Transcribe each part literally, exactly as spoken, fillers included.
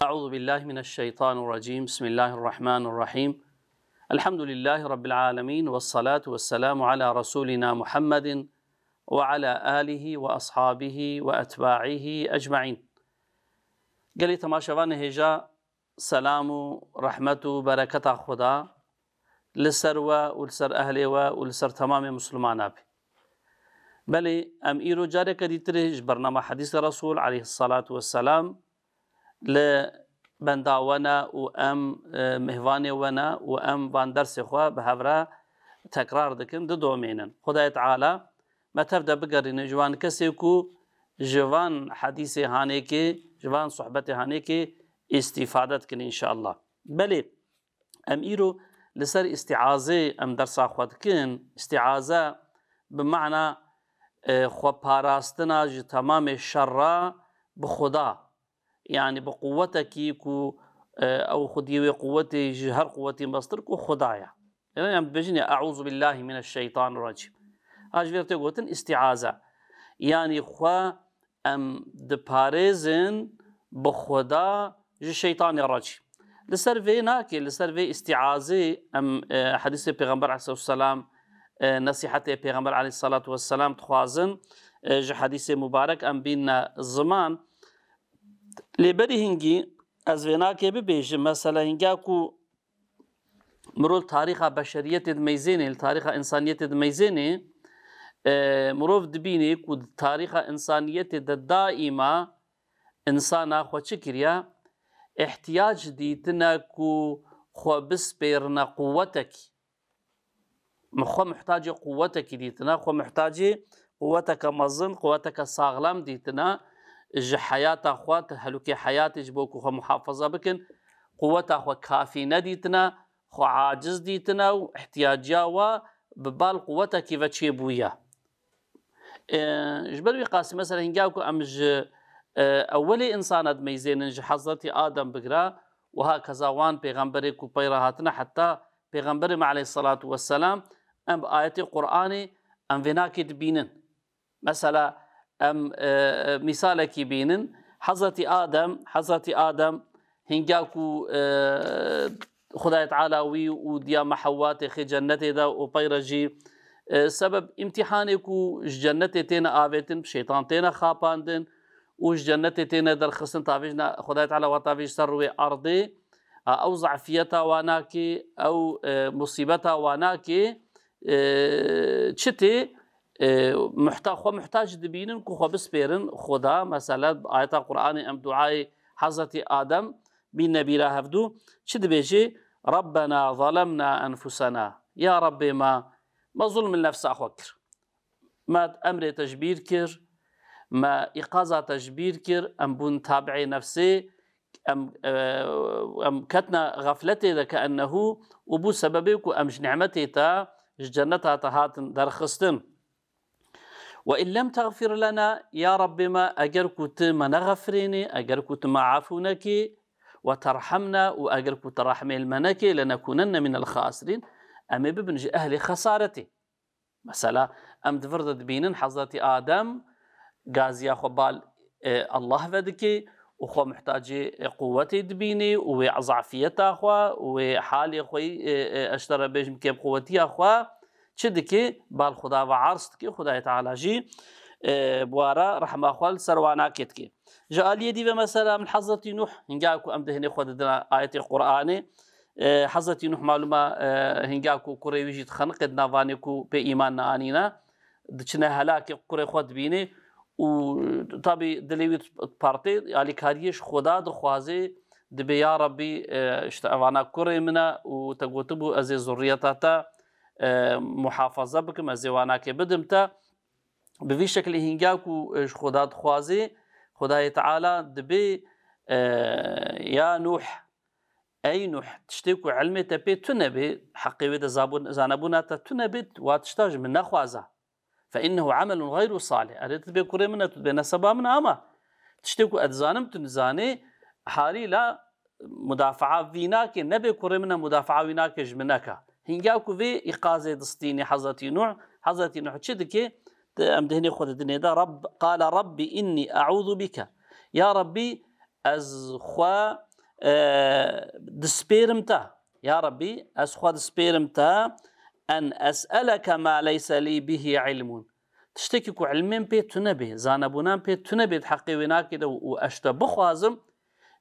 أعوذ بالله من الشيطان الرجيم. بسم الله الرحمن الرحيم. الحمد لله رب العالمين، والصلاة والسلام على رسولنا محمد وعلى آله وأصحابه وأتباعه أجمعين. Gelî temaşevanê hêja, selam û rehmet û bereketa Xuda li ser we û li ser ehlê we û li ser temamê Misilmana be. Belê, em îro careke dîtirê ji bernama Hedîsê Resul aleyhissalatu vesselam li benda we ne û em, e, mêvanê we ne û em van dersê xwe bi hev re tekrar dikin, didomînin. Xwedayê Teala me tev de bigerîne ji wan kesê ku ji van hedîsê hanêkê, ji van sohbetê hanêkê îstîfade dikin înşallah. Belê, em îro li ser îstîazê em dersa xwe dikin. Îstîaze bi mana, e, xwe parastina ji temamê şerra bi Xuda. Yanî bi quwetekî ku, e, ew xwediyê wê quwetê ji her quwetî mestir ku Xuda ye. Yanî em dibêjin ya, "Eûzubillahî mineşşeytanirrecîm." Ha ji vê re tê gotin îstîaze. Yanî xwe em diparêzin bi Xuda ji şeytanê recîm. Li ser vê nake, li ser vê îstîazê em, e, hedîsê Pêxember aleyhisselatu vesselam, e, nesîhetê Pêxember aleyhisselatu vesselam dixwazin, e, ji hedîsê mubarek em bînne ziman. Lê berî hingî ez vê nake bibêjim, mesela hinga ku mirov li tarîxa beşeriyetê dimeyzênê, li tarîxa însaniyetê dimeyzênê, e, mirov dibînê ku di tarîxa însaniyetê de daîma însana xwe çi kiriye? Îhtiyac dîtine ku xwe bispêrine quwetekî. Xwe muhtacê quwetekî dîtine, xwe muhtacê quweteke mezin, quweteke saxlem dîtine, ji heyata xwe, tehlukê heyatê ji bo ku xwe muhafaza bikin, quweta xwe kafî nedîtine, xwe aciz dîtine û ihtiyaciya we bi bal quwetekî ve çêbûye. E, ji ber wî qasî mesela hinga ku em ji, e, ewelê însana dimeyzênin, ji Hezretî Adem bigire, wiha keza wan pêxemberê ku pey re hatine heta Pêxemberê me aleyhisselatu vesselam, em bi ayetê Qur'anê em vê nakê dibînin. Mesela em, e, e, mîsalekî bînin. Hezretî Adem, Hezretî Adem hinga ku, e, Xwedayê Teala wî û diya me Hewwa têxê cennetê de û pey re jî, e, sebeb îmtîhanê ku ji cennetê têne avêtin, şeytan têne xapandin û ji cennetê têne derxistin, tavêjina Xwedayê Teala wa tavêj ser rûyê erdê, a, ew zafiyeta wa nakê, ew, e, musîbeta wa nakê, e, çi tê? E, muhta-, xwe muhtac dibînin ku xwe bispêrin Xuda. Mesela, ayeta Qur'anê em duayê Hezretî Adem bîne bîra hevdû. Çi dibêjê? "Rabbena zalemna enfusena." Ya Rabbê me, me zulm li nefsa xwe kir. Me emrê te ji bîr kir, me îqaza te ji bîr kir, em bûn tabiê nefsê, em, e, em ketna xefletê de ke ennehu û bû sebebê ku em ji nimetê te, ji cenneta te hatin derxistin. "Ve in lem teğfir lena", ya Rabbê me, eger ku tu me nexefirênî, eger ku tu me afû nekî, "ve terhemna", û eger ku tu rehmê li me nekê, "lenekunenne minel xasirîn", em ê bibin ji ehlê xesaretê. Mesela, em di vir de dibînin Hezretî Adem gaziya xwe bal, e, Allah ve dike û xwe muhtacê, e, quwetê dibînê û wê zafiyeta xwe û wê halê xwe, e, e, ez ji te re bêjim kêmquwetiya xwe çi dike? Bal Xuda ve arz dike, Xwedayê Teala jî, e, bi wa re rehma xwe li ser wana kê dike. Ji aliyê dî ve mesela min Hezretî Nuh, hinga ku em dihinê xwe didine ayetê Qur'anê, e, Hezretî Nuh malûma, e, hinga ku kurê wî jî dixeniqê di navanê ku pê îman neanîne, diçine helakê kurê xwe dibînê û tabî dilê wî dipartê, alîkariyê ji Xuda dixwazê, dibê ya Rabbî, e, işte evana kurê min e û te gotibû ez ê zurriyeta te, e, muhafaza bikim, ez ê wanakê bidim te. Bi vî şekilî hinga ku, e, ji Xuda dixwazê, Xwedayê Teala dibê, e, ya Nuh, ey Nuh, tiştê ku ilmê te pê tune bê, heqê wê de zabûn-, zanebûna te tune bê, wa tişta ji min nexwaze. Fe innehu amelun xeyru salih. Erê tu dibê kurê min e, tu dibê neseba min e, ama tiştê ku ez dizanim tu nizanê, halîla mudafaa vî nake, nebê kurê min e, mudafaa wî nake, ji min neke. Hinga ku vê îqazê distînê Hezretî Nuh, Hezretî Nuh çi dike? Di, em dihinê xwe didinê de, Rabb, qala Rabbi inni e'ûzu bike. Ya Rabbî, ez xwe e, dispêrim te. Ya Rabbî, ez xwe dispêrim te, en es'eleke ma leyse lî bihî ilmun. Tiştekî ku ilmên pê tune bê, zanebûnan pê tune bê di heqê wênakê de û ez ji te bixwazim,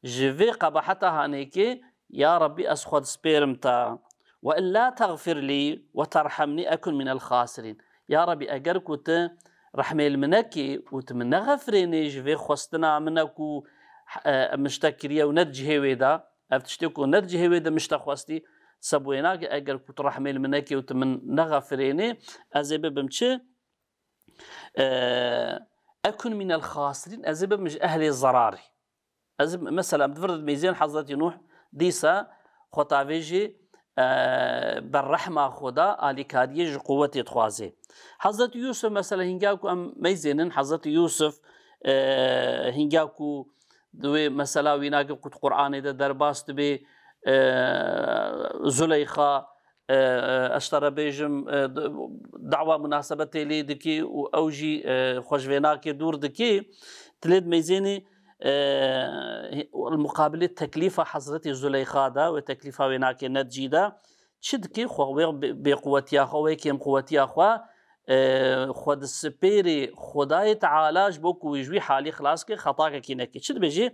ji vê qebaheta hanêkê, ya Rabbî, ez xwe dispêrim te. Ve illa texfir lî ve terhemnî ekun minel xasirîn. Ya Rabbî, eger ku tu rehmê li min nekî û tu min nexefirênî ji vê xwestina min e ku, e, min ji te kiriye û ne di cihê wê de, ev tiştê ku ne di cihê wê de min ji te xwestî, sebwênake eger ku tu rehmê li min nekî û tu min nexefirênî, ez ê bibim çi? E, ekun minel xasirîn, ez ê bibim ji ehlê zerarê. Ez, mesela, em di vir de dimeyzên Hezretî Nuh dîsa xwe tavê jî, e, ber rehma Xweda alîkariyê ji quwetê dixwazê. Hezretî Yûsif, mesela, hînga ku em meyzênin, Hezretî Yûsif, e, hînga ku di wê mesela wînakê ku di Qur'anê de derbas dibe, e, Zuleyxa, e, e, ez ji te re bêjim, e, d-, dawa munasebetê lê dikê û ew jî, e, xwe ji vênakê dûr dikê. Tu lê dimeyzênî, e, li muqabilê teklîfa Hezretî Zuleyxa de, wê teklîfa wênakê ne di cî de, çi dikê? Xwe wê bê-, bêquwetiya xwe, wê kêmquwetiya xwe, e, xwe dispêrê Xwedayê Teala ji bo ku wî ji wî halî xilas ke, xetakekî neke. Çi dibêjê?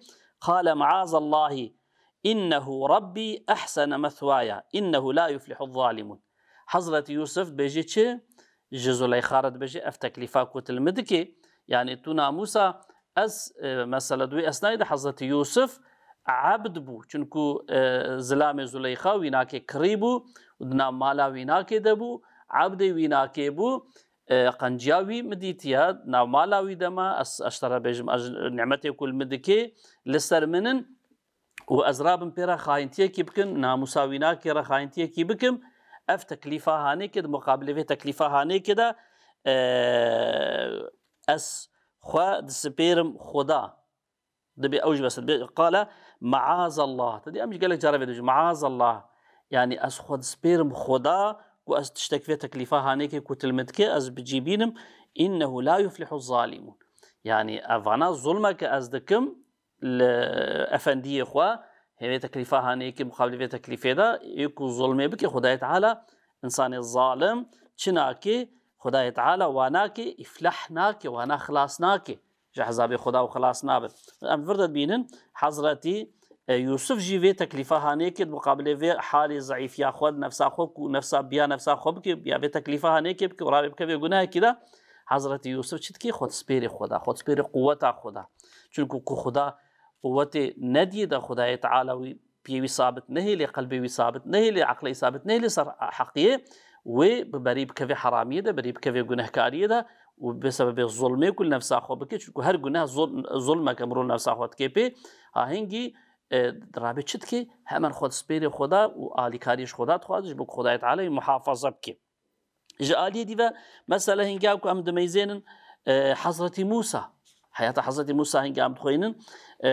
Qale maazallahî, innehu Rabbî ehsene methwaya, innehu la yuflihu zalimun. Hezretî Yûsif dibêje çi? Ji Zuleyxa re dibêje, ev teklîfa ku tu li min dikê, yanî tu namûsa ez, e, mesela di wê esnayê de Hezretî Yûsif ebd bû. Çunku, e, zilamê Zuleyxa wînakê kirî bû û di nav mala wînakê de bû, ebdê wînakê bû, e, qenciya wî min dîtiye, nav mala wî de ma, ez, ez ji te re bêjim, ez ji nimetê ku li min dikê, li ser min in. Û ez rabim pê re xayintiyekî bikim, namûsa wînakê re xayintiyekî bikim, ev teklîfa hanêkê, di muqabilê vê teklîfa hanêkê de, e, ez xwe dispêrim Xweda. Dibê ew jî bes e. Dibê, qale, maazallah. Te dî em jî gelek cara vê dibêjin, maazallah. Yanî ez xwe dispêrim Xweda ku ez tiştek vê teklîfa hanêkê ku tu li min dikê, ez bi cî bînim. Înnehu la yuflihu zalîmûn. Yanî evana zulmeke ez dikim, li efendiyê xwe, hê vê teklîfa hanê yekî muqabilê vê teklîfê de, yê ku zulmê bike, Xwedayê Teala, însanê zalim çi nake, Xwedayê Teala wa nake, îflah nake, wana xilas nake. Ji hezabê Xweda û xilas nabe. Em vir de dibînin, Hezretî, e, Yûsif jî vê teklîfa hanê yekê di muqabilê vê halê zeîfiya xwe, nefsa xwe ku nefsa biya nefsa xwe bike, ya vê teklîfa hanê yekê bike û ravê bikeve gunehekî de, Hezretî Yûsif çi dikê? Xwe dispêrê Xweda, xwe dispêrê quweta Xweda. Çunku ku Xweda quwetê nediyê de Xwedayê Teala wî piyê wî sabit nehêlê, qelbê wî sabit nehêlê, eqlê wî sabit nehêlê ser heqiyê, wê bi berî bikevê heramiyê de, berî bikevê gunehkariyê de û bi sebebê zulmê ku li nefsa xwe bike, çunku her guneh zul-, zulmeke mirov li nefsa xwe dike pê, ha hingî, e, rabê çi dike? Hemen xwe dispêrê Xweda û alîkariyê ji Xweda dixwaze, ji bo ku Xwedayê Teala wî muhafaza bike. Ji aliyê dî ve, mesela, hingê ku em dimeyzênin, e, Hezretî Mûsa, heyata Hezretî Mûsa hingê em dixwînin, e,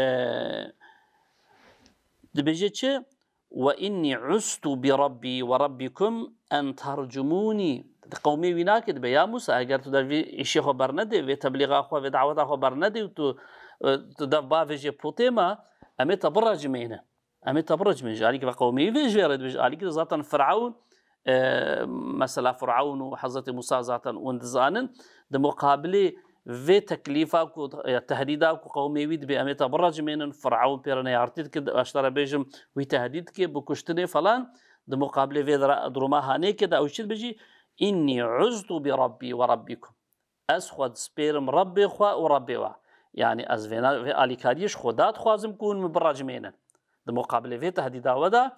dibêje çi? "Ve innî ustu bi Rabbî ve Rabbikum en tercumûnî." Di qewmê wî nake, dibe, ya Mûsa, eger tu der vî îşê xwe bernedê, vê teblîxa xwe, vê daweta xwe bernedê û tu, e, tu dev bavêjê potê me, em ê te birecimênin. Em ê te birecimên. Ji alîkî ve qewmê wî vê jê re dibêje. Alîkî de zaten Firewn, e, mesela Firewn û Hezretî Mûsa zaten hûn dizanin. Di muqabilê vê teklîfa ku, ya tehdîda ku qewmê wî dibê em ê te birecimênin, Firewn pê re neyartî dike, ez ji te re bêjim wî tehdîd dike, bi kuştinê falan. Di muqabilê vê dira-, duruma hanêkê de ew çi dibêjî? "Înnî uztu bi Rabbî ve Rabbikum." Ez xwe dispêrim Rebbê xwe û Rebbê we. Yanî ez vêna, vê alîkariyê ji Xweda dixwazim ku hûn min birecimênin. Di muqabilê vê tehdîda we de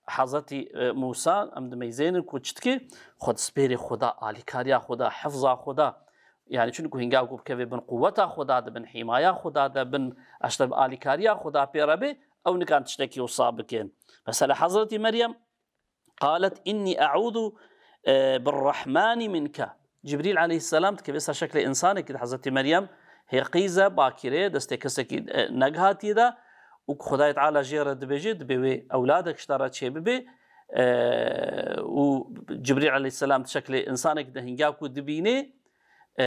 Hezretî, e, Mûsa, em dimeyzênin ku çi dike? Xwe dispêrê Xweda, alîkariya Xweda, hifza Xweda. Yanî çunku hinga ku bikeve bin quweta Xweda de, bin hîmaya Xweda de, bin eşte bi alîkariya Xweda pê re bê, ew nikan tiştekî wisa bikin. Mesela Hezretî Meryem, Qalet, "Innî e'ûdu, e, birrahmanî minke." Cibrîl aleyhisselam dikeve ser şeklê însanekî de Hezretî Meryem hê qîz e, bakîre ye, destê kesekî, e, negihatiye de û ku Xwedayê Teala jê re dibêje, dibê wê ewladek ji te re çêbibe, e, û Cibrîl aleyhisselam di şeklê însanekî de hinga ku dibîne, e,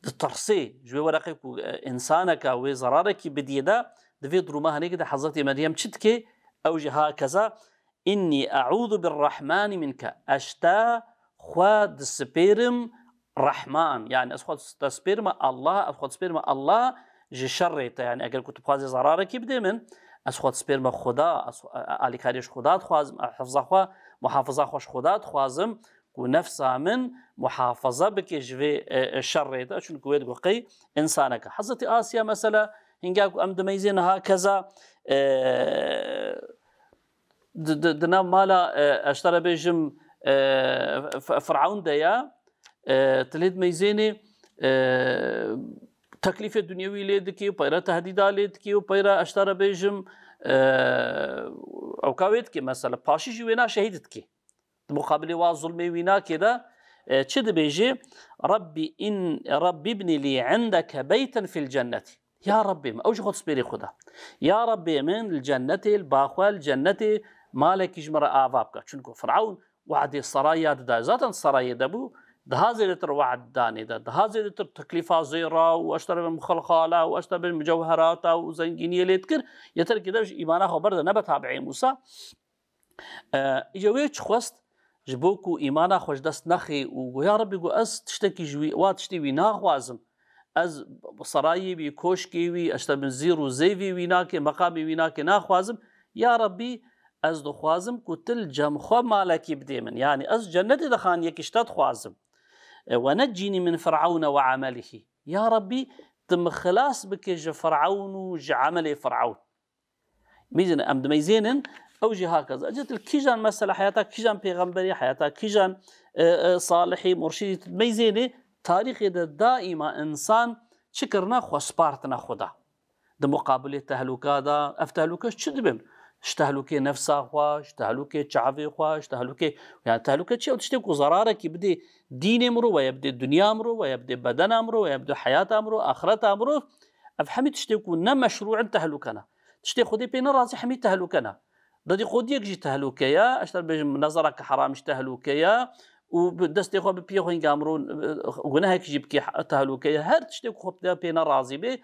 ditirsê, ji wê wereqê ku, e, însaneka wê zerarekî bidiyê de, Di vê duruma hinekê de Hezretî Meryem çi dike? Ew jî hakeza, "Înnî eûzu birrahmanî minke." Ez te xwe dispêrim Rahman. Yani ez xwe dispêrime Allah, ez xwe dispêrime Allah ji şerê te. Yani eger ku tu bixwazî zerarekî bidê min, ez xwe dispêrime Xuda, ez alîkarî ji Xuda dixwazim, ez hifza xwe, muhafiza xwe ji Xuda dixwazim. Ku nefsa min muhafaza bike ji vê, e, e, şerrê de, çunku wê digot qey însanek e. Hezretî Asiya mesela, hinga ku em dimeyzên hakeza, e, di, di, di nav mala, e, ez ji te re bêjim, e, F-, F-, Firavun de ya, e, tu lê dimeyzênê, e, teklîfê dunyewî lê dikî û peyre tehdîda lê dikî û peyre ez ji te re bêjim, e, ewka wê dikî mesela, paşî jî wêna şehîd dikî. Di muqabilê wa zulmê wî nakê de, e, çi dibêjê? "Rabbî in, Rabbî bnî lî indeke beyten fil cennetî." Ya Rabbê min, ew jî xwe dispêrê Xuda. Ya Rabbê min, li cennetê, li ba xwe, li cennetê malekî ji min re ava bike. Çunku Firavun wehdê seraya dida. Zaten serayê de bû, daha zêdetir wehd danê de. Daha zêdetir teklîfa zêra û ez ji te re bêjim xilxala û ez ji te re bêjim mucewherata û zengîniyê lê dikir. Yeter ki dev ji îmana xwe berde nebe tabi'ê Mûsa. E, îca wê çi xwest, ji bo ku îmana xwe ji dest nexê û got, "Ya Rebî," got, "ez tiştekî ji wî, wa tiştê wî naxwazim. Ez serayê wî, koşkê wî, ez ji te bêjim zîr û zêvê wî nakê, meqamê wî nakê, naxwazim. Ya Rebî, ez dixwazim ku tu li cem xwe malekî bidê min. Yanî ez cennetê de xaniyekî ji te dixwazim. E, we necînî min Firavune we emelihî. Ya Rebî, tu min xilas bike ji Firavun û ji emelê Firavun." Meyzên, em dimeyzênin, ew jî hakeza. Ecet li kîjan mesela, heyata kîjan pêxemberî, heyata kîjan, e, e, salihî, murşidî tu dimeyzênê, tarîxê de daîma însan çi kirine? Xwe spartine Xuda. Di muqabilê tehlûka de, ev tehlûke çi dibin? Ji tehlûkê nefsa xwe, ji tehlûkê çavê xwe, ji tehlûkê, yani tehlûke çi? Ew tiştê ku zerarekî bidê dînê mirov, we ya bidê dinya mirov, we ya bidê bedena mirov, we ya bidê heyata mirov, axireta mirov. Ev hemî tiştê ku ne meşrû in tehlûke ne. Tiştê Xwedê pê nerazî hemî tehlûke ne. Dedîqodiyek jî tehlûke ye. Ez ji te re bêjim, nezareke heram jî tehlûke ye. Û bi destê xwe bi piyê xwe hinga mirov, e, gunehek jî bikê he-, tehlûke ye. Her tiştê ku Xwedê pê nerazî bê,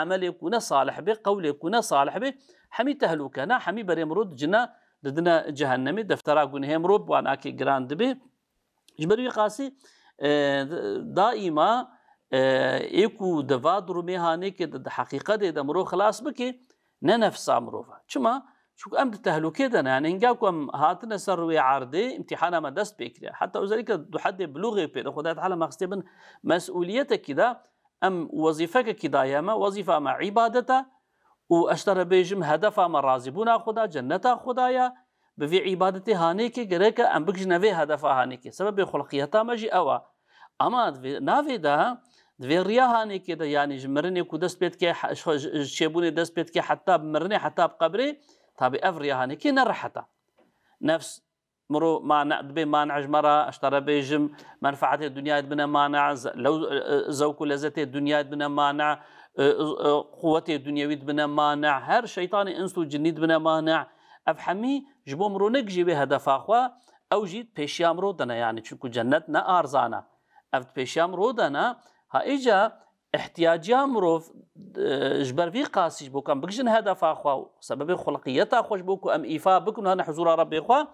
emelê ku ne salih bê, qewlê ku ne salih bê, hemî tehlûke ne, hemî berê mirov dicine, didine cehennemê, deftera gunehê mirov bi wan akê giran dibê. Ji ber wî qasî, e, daîma, e, ê ku di va durumê hanê ke di, di heqîqetê de mirov xilas bike, ne nefsa mirov e. Çima? Çunku em di tehlûkê de ne. Yani hinga ku em hatine ser rûyê erdê, îmtîhana me dest pê kiriye. Heta özellikle du hedê bilûxê pê de, Xwedayê Teala me xistê bin mesûliyetekî de, em wezîfekekî daye me, wezîfa me îbadet e û ez ji te re bêjim, hedefa me razîbûna Xweda, cenneta Xweda ye. Bi vê îbadetê hanê ke gereke em bigijine vê hedefa hanê ke. Sebebê xulqiyeta me jî ew e. Ama di vê, navê de, di vê riya hanê ke de, yanî ji mirinê ku dest pê dike, he-, ji, ji, ji çêbûnê dest pê dike, heta bi mirinê, heta bi qebrê, tabî ev riya hanê ke ne rehet e. Nefs mirov mane, dibê mane ji me re, ez ji te re bêjim, menfaetê dinyayê dibine mane, ze-, lew-, e, e, zewk û lezzetê dinyayê dibine mane, e, e, quwetê dinyewî dibine mane, her şeytanê ins û cinnî dibine mane. Ev hemî ji bo mirov negijê wê hedefa xwe, ew jî di pêşiya mirov de ne, yanî çunku cennet ne arzan e. Ev di pêşiya mirov de ne. Ha îca ihtiyaciya mirov, e, ji ber vî qasî ji bo ku em bigijin hedefa xwe û sebebê xulqiyeta xwe ji bo ku em îfa bikin û hene huzûra Rebbê xwe,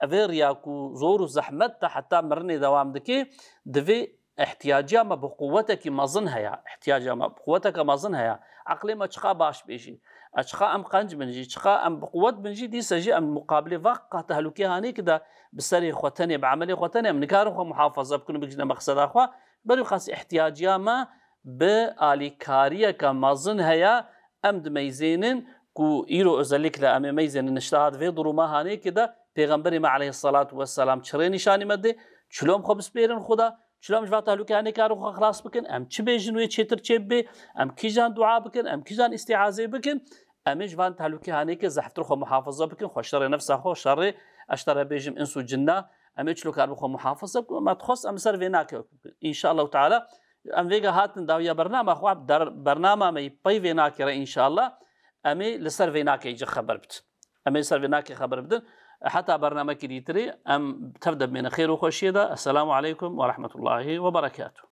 evê riya ku zor û zehmet de heta mirinê dewam dike, divê ihtiyaciya me bi quwetekî mezin heye, ihtiyaciya me bi quweteke mezin heye. Eqlê me çiqa baş bê jî, e, çiqa em qenc bin jî, çiqa em bi quwet bin jî, dîse jî em muqabilê va tehlûkê hanê ki de bi serê xwe tenê, bi emelê xwe tenê em nikarin xwe muhafaza bikin û bigijine meqseda xwe. Ber wî qasî ihtiyaciya me bi alîkariyeke mezin heye, em dimeyzênin ku îro özellikle em ê meyzênin, işte ha di vê duruma hanê ki de Pêxemberê me aleyhissalatu vesselam çi rê nîşanî me dê, çilo em xwe bispêrin Xuda, çilo em ji va tehlûke hanê karin xwe xilas bikin, em çi bêjin wê çêtir çê bibê, em kîjan dua bikin, em kîjan îstîazê bikin, em ê ji van tehlûke hanê ke zehftir xwe muhafaza bikin, xwe şerê nefsa xwe, şerê, ez ji te re bêjim, ins û cinna, em ê çilo karibin xwe muhafaza bikin. Me dixwest em ser vê nake. Înşallahu Teala, em vêga hatin dawiya bernama xwe, der-, bernama me yî pey vê nakê re înşallah, em ê li ser vê nakê jî xeber bidin. Em ê li ser vê nakê xeber bidin. Heta bernamekî dîtirê em tev de bimêne xêr û xweşiyê de. Esselamu aleykum ve rahmetullahi ve berekatuh.